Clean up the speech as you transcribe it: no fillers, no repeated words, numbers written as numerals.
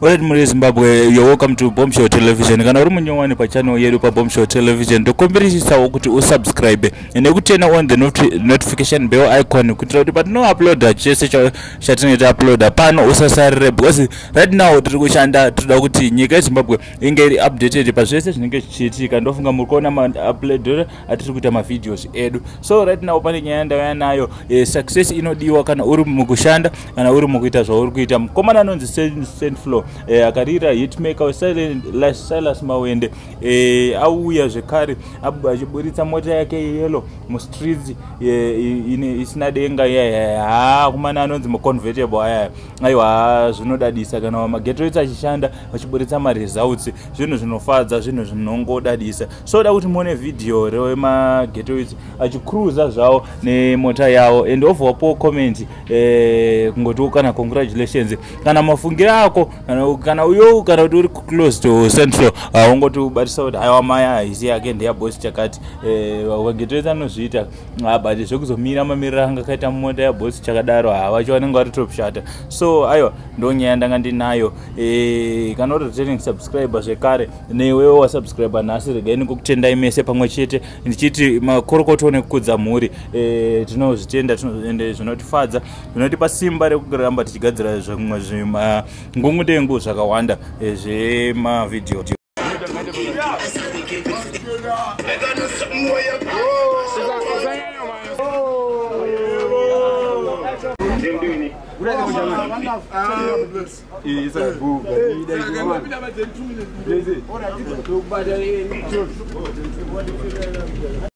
Alright, muri Zimbabwe, you're welcome to Bombshell Television. Kana uri munyowani pachannel yedu paBombshell Television, ndokumbirisisawo kuti usubscribe nekuturn on the notification bell icon, kuitira kuti patinouploada chese chatinenge tauploada pano usasarire, because right now tiri kushanda, tinoda kuti nyika yeZimbabwe inge iri updated pazvese zvinenge zvichiitika. Ndofunga muri kuona mauploadero atiri kuita mavideos edu. So right now pane nyaya ndauya nayo. Success inodiwa kana uri mukushanda, kana uri mukuita zvauri kuita. Mukomana anonzi Saintfloew, akarira hitmaker Silas Mawende, auya zvekare achiburitsa mota yake yellow mustreets, isina denga. Ha, kumana anonzi muconvertible aya. Aiwa, zvinodadisa kana maghetto youths achishanda, vachiburitsa maresults. Zvinhu zvinofadza, zvinhu zvinongodadisa. So da kuti muone vhidhiyo remaghetto youths achicruisa zvavo nemota yavo, and obva wapowo comment, kungotiwo kana congratulations, kana mafungiro ako, kana uyo, kana kuti uri close to Saintfloew, ungoti ubatisa kuti aiwa, maya haisi yake, ndeyabosi chakati. Maghetto youths anozviita, but zvekuzomira mamiriro anga akaita mumota yabosi chakadaro, havacho vanenge vari top shata. So aiwa, ndo nyaya ndanga ndinayo. Kana uri returning subscriber zvekare, newewo wasubscribe nhasi, regai nikukutendai mese pamwe chete, ndichiti makorokoto nekukudza mhuri. Tinozvitenda ende zvinotifadza, zvinotipa simba rekuramba tichigadzira zvimwe zvimangungudengu zvakawanda, zvemavhidhiyo.